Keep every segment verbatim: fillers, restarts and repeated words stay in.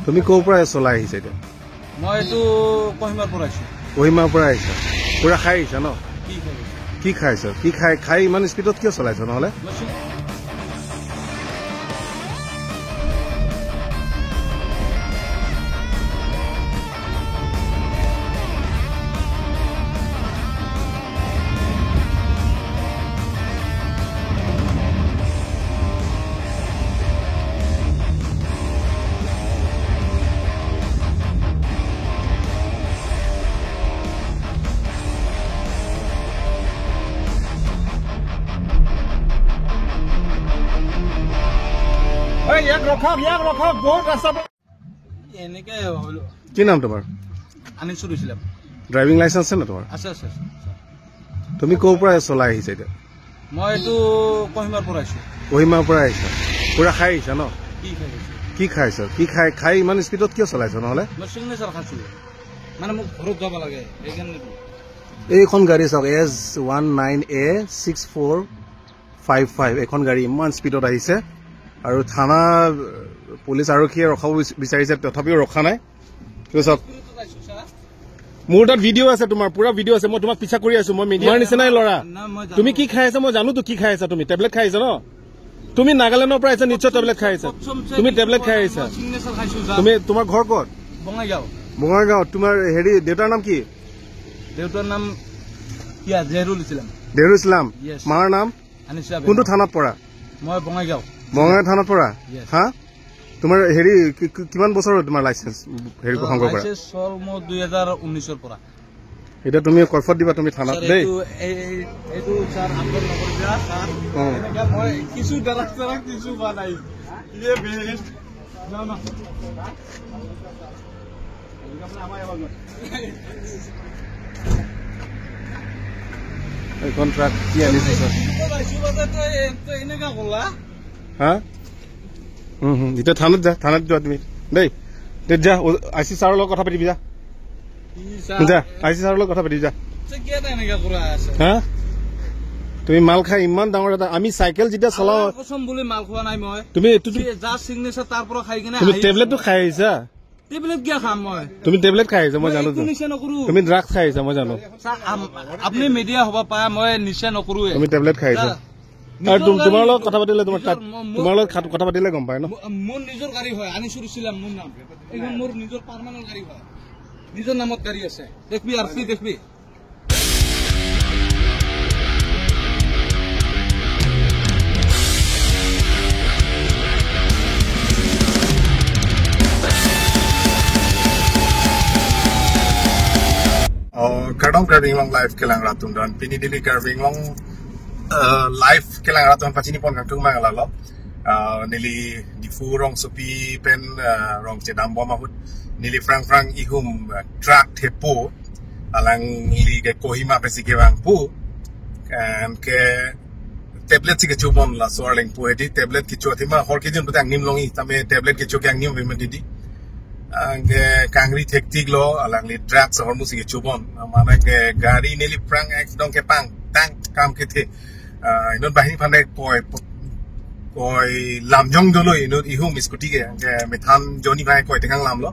তুমি ক'ৰ পৰা চলাই আহিছা এতিয়া? মই এইটো কহিমাৰ পৰা আহিছো। কহিমাৰ পৰা আহিছা? পুৰা খাই আহিছা ন? কি খাই আহিছো? কি খাইছ? কি খাই, খাই ইমান স্পীডত কিয় চলাইছ নহ'লে? মই চি- এই, ইয়াক ৰখাওক, ইয়াক ৰখাওক, বহুত ৰাস্তা। এনেকে হ'ল। কি নাম তোমাৰ? আনিছুৰ ইছলাম। ড্ৰাইভিং লাইচেন্স আছে ন তোমাৰ? আছে, আছে, আছে। তুমি ক'ৰ পৰা চলাই আহিছা এতিয়া? মই এইটো কহিমাৰ পৰা আহিছো। কহিমাৰ পৰা আহিছা? পুৰা খাই আহিছা ন? কি খাই আহিছো? কি খাইছ? কি খাই, খাই ইমান স্পীডত কিয় চলাইছ নহ'লে? মই চিগনেচাৰ খাইছো, মানে মোক ঘৰত যাব লাগে, সেইকাৰণে। এইখন গাড়ী চাওক, এছ ওৱান নাইন এ ছিক্স ফ'ৰ ফাইভ ফাইভ, এইখন গাড়ী ইমান স্পীডত আহিছে আৰু থানা, পুলিচ আৰক্ষীয়ে ৰখাব বিচ-, বিচাৰিছে, তথাপিও ৰখা নাই। তুমি চাওক, মোৰ তাত ভিডিঅ' আছে, তোমাৰ পুৰা ভিডিঅ' আছে। মই তোমাক পিছা কৰি আছো, মই মিডিয়াৰ নিচিনাই ল'ৰা। না, মই জানো। তুমি কি খাই আছা মই জানো তো, কি খাই আছা তুমি? টেবলেট খাই আছা ন? তুমি নাগালেণ্ডৰ পৰা আহিছা, নিশ্চয় টেবলেট খাই আছা। প্ৰথম তুমি টেবলেট খাই আহিছা। মই চিগনেচাৰ খাইছো, যা। তুমি, তোমাৰ ঘৰ ক'ত? বঙাইগাঁও। বঙাইগাঁও। তোমাৰ হেৰি, দেউতাৰ নাম কি? দেউতাৰ নাম কিয়া? জেহৰুল ইছলাম। জেহৰুল ইছলাম। Yes। মাৰ নাম? আনিছা কোনটো বেগম। থানাত পৰা? মই বঙাইগাঁও। বঙাইগাঁও থানাত পৰা? Yes। হা? তোমাৰ হেৰি কি-, কি-, কিমান বছৰ হ'ল তোমাৰ লাইচেন্স হেৰি অ, সংগ্ৰহ কৰা? লাইচেন্স হ'ল মোৰ দুই হাজাৰ ঊনৈশৰ পৰা। এতিয়া তুমি কৈফত দিবা তুমি থানাত ছাৰ, দেই। এইটো, এই, এই, এইটো ছাৰ আপলোড নকৰিবা, ছাৰ। অ। এনেকে মই কিছু ড্ৰাগছ, ড্ৰাগছ কিছু খোৱা নাই। ইয়ে বেষ্ট। না, না। এইখন ট্ৰাক কি আনিছে ছাৰ? এনেকা ক'লা? হা? হুম, হুম। এতিয়া থানাত যা, থানাত যোৱা তুমি। দেই। দে যা, আই চি ছাৰৰ লগত কথা পাতিবি যা। কি ছাৰ? যা, আই চি ছাৰৰ লগত কথা পাতিবি যা। যে কিয় এনেকা কৰা আছে? হা? তুমি মাল খাই ইমান ডাঙৰ এটা, আমি চাইকেল যেতিয়া চলাও। আল্লাহ কসম বুলি মাল খোৱা নাই মই। তুমি এইটো, তুমি যা চিগনেচাৰ তাৰ পৰা খাই কিনে তুমি আহিছো। টেবলেটটো খাই আহিছা? টেবলেট কিয় খাম মই? তুমি টেবলেট খাই আহিছা, মই মই জানো একো তো। নিচা নকৰো। তুমি ড্ৰাগছ খাই আহিছা, মই জানো। ছাৰ, আম-, আপুনি মিডিয়া হ'ব পাৰে, মই নিচা নকৰোৱে। তুমি টেবলেট খাই আহিছা। ছাৰ, আৰু তুম-, নিজৰ তোমাৰ গাড়ী, লগত কথা পাতিলে তোমাৰ নিজৰ তাত, ম-, মোৰ, তোমাৰ লগত খাত-, কথা পাতিলে গম পায় ন? ম-, মোৰ নিজৰ গাড়ী হয়, আনিছুৰ ইছলাম মোৰ নাম। এইখন মোৰ নিজৰ পাৰ্মানেণ্ট গাড়ী হয়। নিজৰ নামত গাড়ী আছে। দেখবি, আৰ চি দেখবি। Oh, kardom Karbi Anglong live kelang rat atum, dan pini neli Karbi Anglong, eh, live kelang rat atum pachini pon kangtung mang lalo. Ah, neli Diphu rongsopi pen, ah, rong chedam bom ahut neli phrang phrang ihum, ah, truck thepo alangli ke Kohima pensi kevangpo. Anke tablet si kecho pon laso arleng po hedi, tablet kecho athema hor kejun pute angnim longji tame tablet kecho ke angnim ve mati di. Anke kangri thektik lo alangli truck ahormu si kecho pon. Mane ke gari neli phrang ekdom kepangtang kam kethe. Ah, inut banghini aphan koi, koi lam jong dolo inut ihum scooty ke, ke methan joni bang koi tekang lam lo.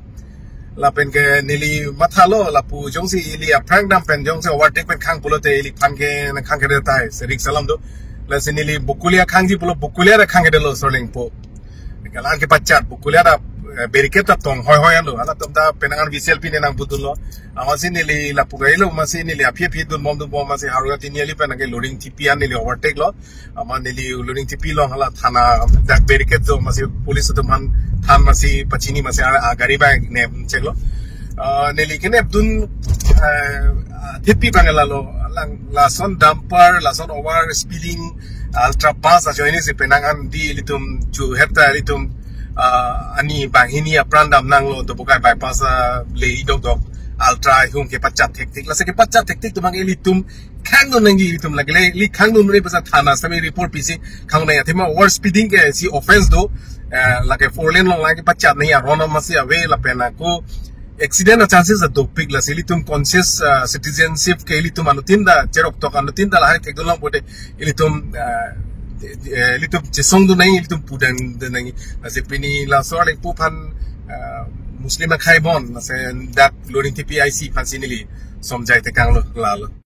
Lapen ke neli mathalo lapu jongsi ili aphrang dam pen jongsi overtake pen khang pulote ili aphan ke nangkhang kede tai, se risk alam do. Lasi neli Bokolia khangji pulo Bokolia ta khang kedelo, laso arleng po. Kalang kepachat Bokolia ta, eh, barricade ta tong hoi hoi an do. Halatum ta penang an V C L P ne nangpudunlo. Amatsi neli lapu gari lo, amatsi neli aphi aphi dun bom dun bom, amatsi Howraghat Tiniali pen nangke Luring T P an neli overtake lo. Amat neli Luring T P along hala thana dak barricade do, amatsi police atum aphan than amatsi pachini amatsi a, a gari bang nep check lo. Ah, neli kenep dun, eh, thitpi bang lalo, lang lason dumper, lason over speeding, ultra fast ajoine si penang an di ilitum chu heta ilitum, ah, ani banghini apran dam nanglo Dobokai bypass, ah, le idok dok ultra ihum kepachat thektik. Lasi kepachat thektik atum abang ilitum khangdun nangji ilitum lake le, ili khangdun re pasa thana sami report pisi khang nang athema over speeding ke isi offence do, eh, lake four lane along lake pachat nangji aron amatsi ave lapen ako accident a chances a dopik, lasi ilitum conscious, ah, citizenship ke ilitum anuttin ta cherok tok anuttin ta lahai thekdun long pote ilitum, ah, eh, ilitum chesongdun nangji, ilitum pudang dun nangji. Lasi pini laso arleng po aphan Muslim akhai bon, mase dak Loringthepi I C aphansi neli Somjai Tekang lo, lalo.